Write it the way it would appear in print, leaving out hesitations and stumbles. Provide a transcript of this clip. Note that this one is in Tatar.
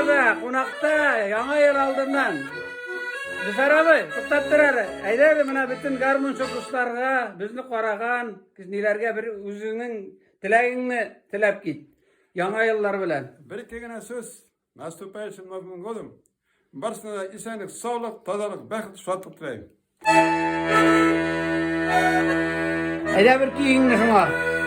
студиядә, кунакта, яңа ел алдыннан. Зөфәр абый, туктап тор әле. Әйдә әле менә бөтен гармунчы дусларга, безне караган ниләргә бер үзеңнең теләгеңне теләп кит. Яңа еллар белән. Бер-ике генә сүз. Наступающим Новым годом! Барысына да исәнлек, саулык, тазалык, бәхет, шатлык теләйм. Әйдә бер көеңне шуңа.